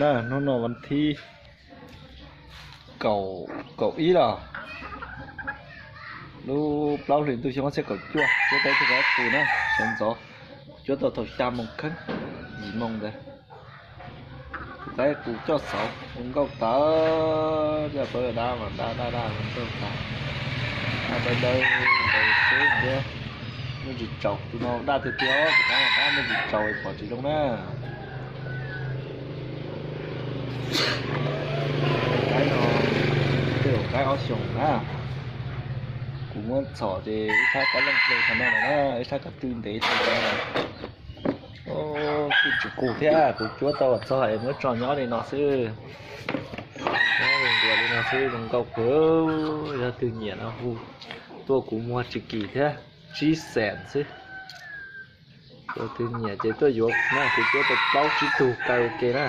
Na, hnub no vas thib kaum ib los, lub plaub hlis ntuj xyoo ob txhiab kaum cuaj, cuab tau ib tug kav qus na, sawv ntxov, cuab tau thaum xya moos kheeb, yim moos ntawd. Tus kav qus coj xauv zoo nkauj tawv, coj pawv dab mas dab dab dab zoo nkauj tag, dab dawb dawb ntawd xwb thiab. Muaj tsis tsaus, tus no daj tiag tiag, tus kav qus dab muaj tsis tsaus pom tsis zoo na. Kav no tej zaum kav ob xyoos na. Kuv muab txhom ces ib sab kav leej hle qhov no lawm na, ib sab kav twj ntev tau no lawm. Kuj tsis qus thiab, kuv cuab tau txog es muab tso nyob li no xwb. Nyob li nquas li no xwb zoo nkauj kawg. Yog twg nyiam no hu tuaj kuv muag tsis kim thiab, tsib xees xwb. Yog twg nyiam ces tuaj yuav na, kuv cuab tau plaub tsib tug kaw ua ke na.